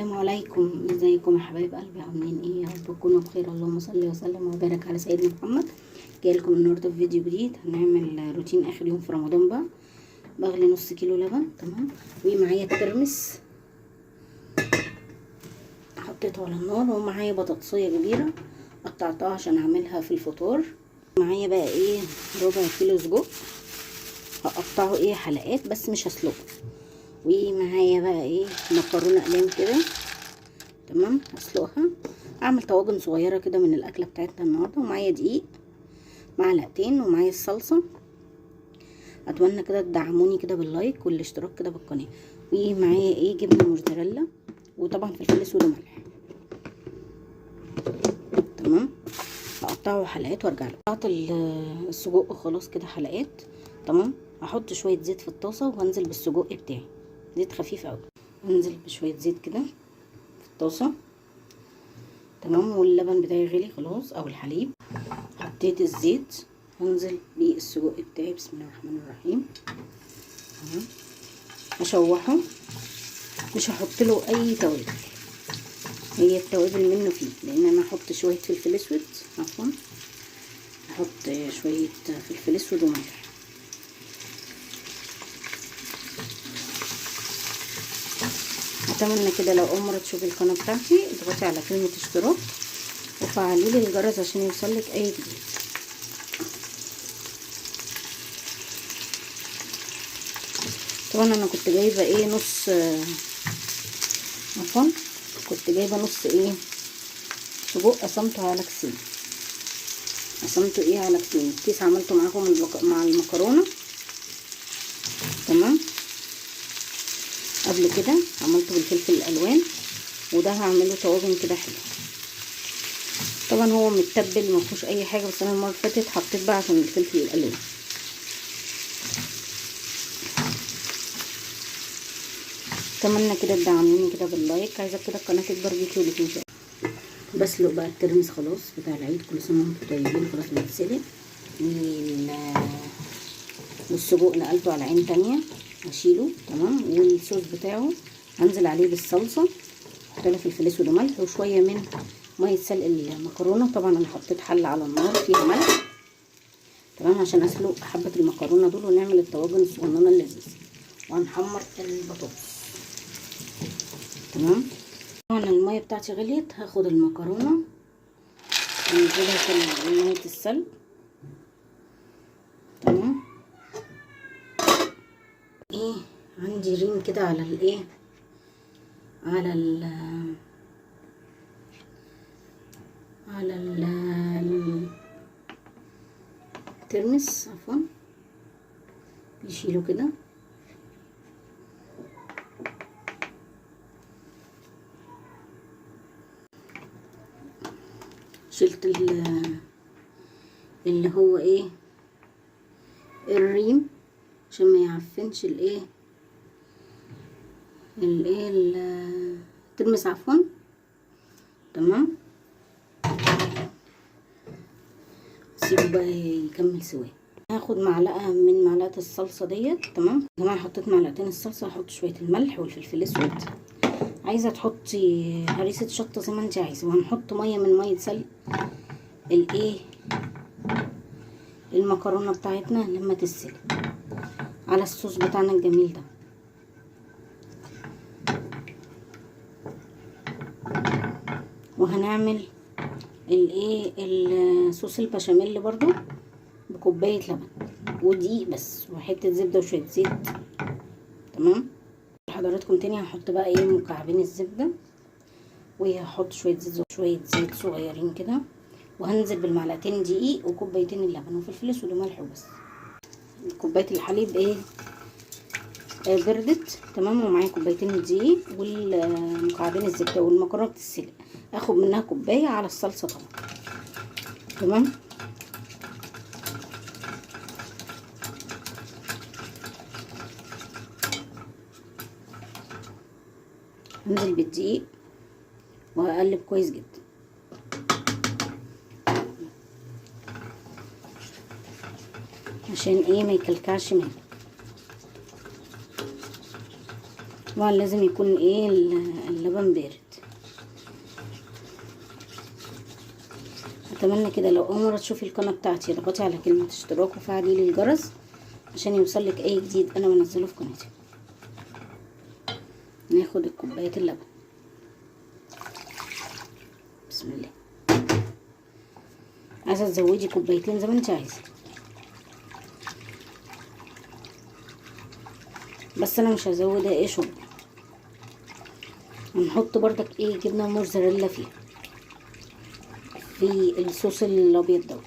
السلام عليكم، ازيكم يا حبايب قلبي؟ عاملين ايه؟ يا رب تكونوا بخير. اللهم صل وسلم وبارك على سيدنا محمد. جاي لكم النهارده في فيديو جديد. هنعمل روتين اخر يوم في رمضان. بقى بغلي نص كيلو لبن، تمام، ومعايا الترمس حطيته على النار، ومعايا بطاطسيه كبيرة قطعتها عشان اعملها في الفطار. معايا بقى ايه؟ ربع كيلو سجق هقطعه ايه حلقات بس مش هسلقه. ومعايا بقى ايه؟ مكرونه اقلام كده، تمام، هسلقها، اعمل طواجن صغيرة كده من الاكلة بتاعتنا النهارده. ومعايا دقيق معلقتين، ومعايا الصلصه. اتمنى كده تدعموني كده بال like والاشتراك كده بالقناة. ومعايا ايه؟ جبنه موزاريلا، وطبعا فلفل اسود وملح، تمام. هقطعه حلقات وارجع له. قطعت السجق خلاص كده حلقات، تمام. هحط شوية زيت في الطاسه وهنزل بالسجق بتاعي، زيت خفيف قوي. هنزل بشوية زيت كده في الطاسه، تمام. واللبن بتاعي غلي خلاص او الحليب. حطيت الزيت، هنزل بالسجق بتاعي، بسم الله الرحمن الرحيم، تمام. هشوحه، مش هحط له اي توابل، هي التوابل منه فيه، لان انا هحط شوية فلفل اسود، عفوا هحط شوية فلفل اسود وملح. اتمنى كده لو اول مرة تشوفي القناة بتاعتي اضغطي على كلمة اشتراك وفعلي لي الجرس عشان يوصلك اي جديد. طبعا انا كنت جايبه ايه نص، عفوا كنت جايبه نص ايه سجق، قسمته على كيسين، قسمته ايه على كيسين. كيس عملته معاكم مع المكرونه، تمام. قبل كده عملته بالفلفل الالوان، وده هعمله طواجن كده حلو. طبعا هو متبل ما فيهوش اي حاجة، بس انا المرة اللي فاتت حطيت بقى عشان الفلفل الالوان. اتمنى كده تدعموني كده بال like، عايزه كده القناة تكبر بيكي وليكي ان شاء الله. بسلق بقى الترمس خلاص بتاع العيد، كل سنة وانتم طيبين. خلاص بيتسلق، والسجق نقلته على عين تانية هشيله، تمام. والصوص بتاعه هنزل عليه بالصلصه، احط له فلفل اسود وملح وشوية من مية سلق المكرونه. طبعا انا حطيت حله على النار فيها ملح، تمام، عشان اسلق حبه المكرونه دول ونعمل الطواجن الصغننه اللذيذة، وهنحمر البطاطس، تمام. طبعا المية بتاعتي غليت، هاخد المكرونه انزلها في مية السلق، تمام. ايه عندي ريم كده على الايه، على ال على ال الترمس، عفوا، بيشيله كده. شلت اللي هو ايه الريم عشان ما يعفنش الايه الايه الترمس، عفوا، تمام. سيبه بقى يكمل سواه. هاخد معلقه من معلقه الصلصه ديت، تمام يا جماعة. حطيت معلقتين الصلصه، هحط شوية الملح والفلفل الاسود. عايزه تحطي هريسه شطه زي ما انت عايزه. وهنحط مية من مية سلق الايه المكرونه بتاعتنا لما تتسلق على الصوص بتاعنا الجميل ده. وهنعمل الايه الصوص البشاميل برضو بكوبايه لبن ودقيق بس وحتة زبدة وشوية زيت، تمام. حضراتكم تاني هحط بقى ايه مكعبين الزبدة، وهحط شوية زيت، شوية زيت صغيرين كده، وهنزل بالمعلقتين دقيق وكوبايتين اللبن وفلفل اسود وملح وبس. كوباية الحليب ايه بردت، تمام. ومعايا كوبايتين الدقيق والمكعبين الزبدة والمكرونه بتتسلق، اخد منها كوباية على الصلصه طبعا، تمام. هنزل بالدقيق وهقلب كويس جدا. عشان ايه ما يكلكعش مني. طبعا لازم يكون ايه اللبن بارد. اتمنى كده لو اول مرة تشوفي القناة بتاعتي اضغطي على كلمة اشتراك وفعلي لي الجرس عشان يوصلك اي جديد انا بنزله في قناتي. ناخد الكوباية اللبن، بسم الله. عايزه تزودي كوبايتين زي ما انت عايزه، بس انا مش هزودها ايه شرب. هنحط بردك ايه جبنه موزاريلا فيها في الصوص الابيض دوت.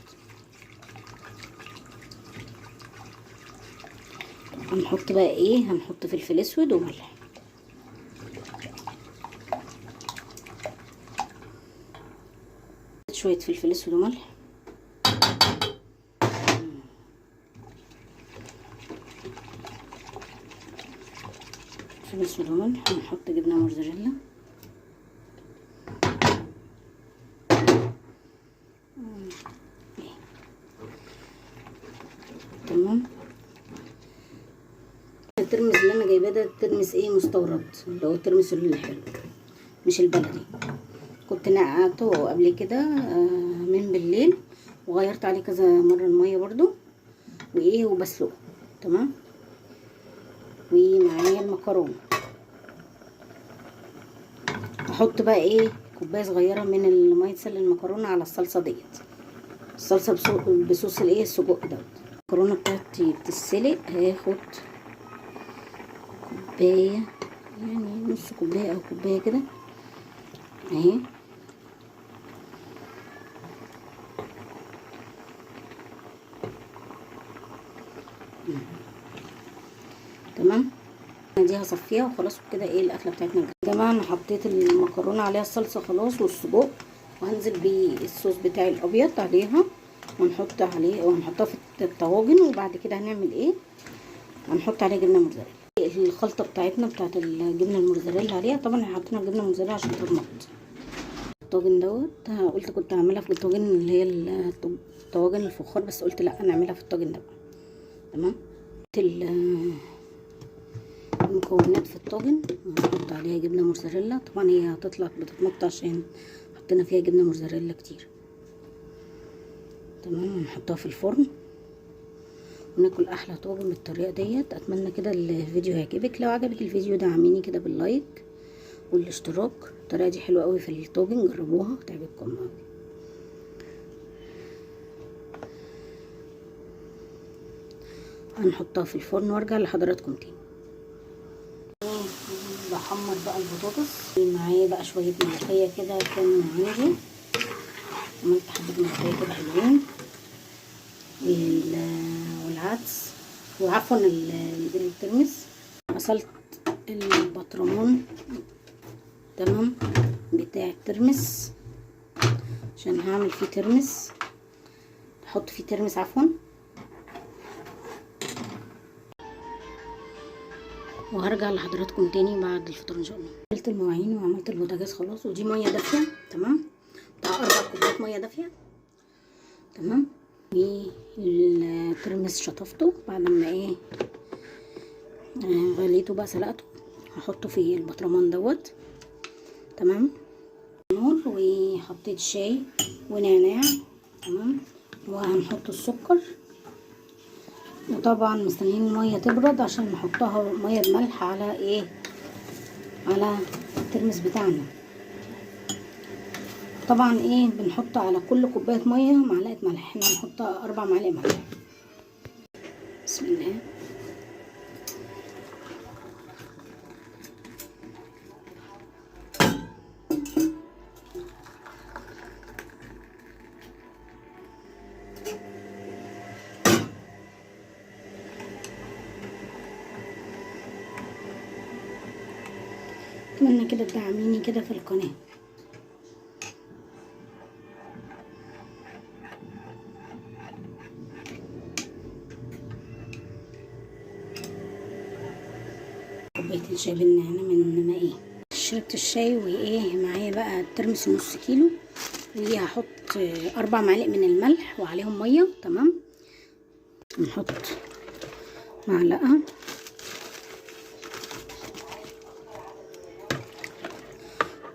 هنحط بقى ايه، هنحط فلفل اسود وملح. شوية فلفل اسود وملح. فلفل اسود وملح. هنحط جبنه موزاريلا. تمام. الترمس اللي انا جايباه ده ترمس ايه مستورد، اللي هو الترمس الحلو مش البلدي. كنت نقعته قبل كده من بالليل، وغيرت عليه كذا مرة المية برضو وايه وبسلقه. تمام. ومعايا المكرونه، احط بقى ايه كوباية صغيرة من المية سلق المكرونه على الصلصه ديت، الصلصه بصوص الايه السجق دوت. المكرونه بتاعتي بتتسلق، هاخد كوباية يعني نص كوباية او كوباية كده اهي. تمام. دي هصفيها وخلاص كده ايه الاكلة بتاعتنا. يا جماعة انا حطيت المكرونه عليها الصلصه خلاص والسجق، وهنزل بالصوص بتاعي الابيض عليها، ونحط عليه وهنحطها في الطواجن. وبعد كده هنعمل ايه، هنحط عليها جبنه موزاريلا. الخلطة بتاعتنا بتاعت الجبنة الموزاريلا عليها. طبعا احنا حطينا الجبنة الموزاريلا عشان تضمط الطاجن دوت. قلت كنت هعملها في الطاجن اللي هي الطواجن الفخار، بس قلت لا نعملها في الطاجن ده بقى. تمام. المكونات في الطاجن هنحط عليها جبنه موزاريلا. طبعا هي هتطلع بتتمط عشان حطينا فيها جبنه موزاريلا كتير. تمام. ونحطها في الفرن وناكل احلى طاجن بالطريقة ديت. اتمنى كده الفيديو يعجبك. لو عجبك الفيديو دعميني كده بال like والاشتراك. الطريقة دي حلوة قوي في الطاجن، جربوها تعجبكم قوي. هنحطها في الفرن وارجع لحضراتكم تاني. بحمر بقى البطاطس. معايا بقى شوية ملوخية كده كانوا عندي، عملت حبه ملوخية كده حلوين، والعدس، وعفوا الترمس. غسلت البطرمان تمام بتاع الترمس عشان هعمل فيه ترمس، احط فيه ترمس عفوا. وهرجع لحضراتكم تاني بعد الفطار ان شاء الله. عملت المواعين وعملت البوتاجاز خلاص، ودي مية دافيه. تمام، بتاع 4 كوبايات مية دافيه. تمام. والترمس شطفته بعد ما ايه غليته بقى، سلقته. هحطه في البطرمان دوت. تمام. نور، وحطيت شاي ونعناع. تمام. وهنحط السكر، وطبعا مستنيين المية تبرد عشان نحطها مية بملح على ايه، على الترمس بتاعنا. طبعا ايه بنحط على كل كوباية مية معلقه ملح، احنا هنحط 4 معالق ملح. بسم الله. اتمنى كده تدعميني كده في القناة. كوبايتين شاي بالنعناع من ما ايه شربت الشاي. وايه معايا بقى الترمس نص كيلو، وهحط 4 معالق من الملح وعليهم مية. تمام. نحط معلقه،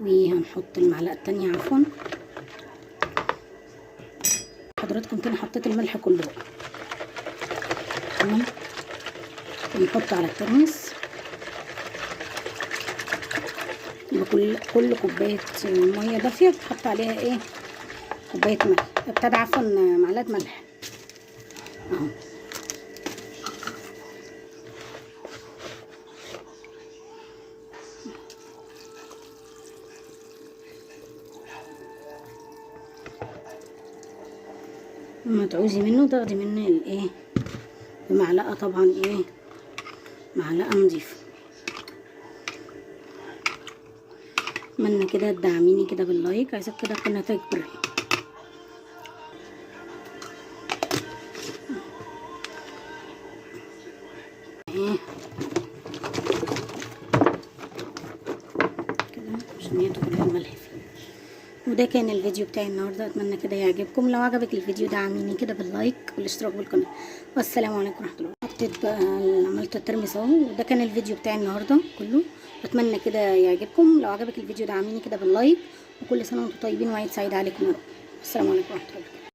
وهنحط المعلقة التانية، عفوا حضراتكم كده حطيت الملح كله بقى. تمام. ونحط على الترمس بكل كوباية مية دافيه بتحط عليها ايه؟ كوباية ملح، ابتدى عفوا معلقه ملح اهو. لما تعوزي منه تاخدي منه الايه بمعلقه، طبعا ايه معلقه نظيفة. اتمنى كده تدعميني كده باللايك، عايزاك كده القناة تكبر. ايه كده عشان يدخل الملح فيه. وده كان الفيديو بتاعي النهارده، اتمنى كده يعجبكم. لو عجبك الفيديو دعميني كده بال like والاشتراك بالقناة، والسلام عليكم ورحمة الله. حطيت بقى عملت الترمس اهو. وده كان الفيديو بتاعي النهارده كله، اتمنى كده يعجبكم. لو عجبك الفيديو دعميني كده بال like، وكل سنة وانتم طيبين وعيد سعيد عليكم يا رب. السلام عليكم ورحمة الله.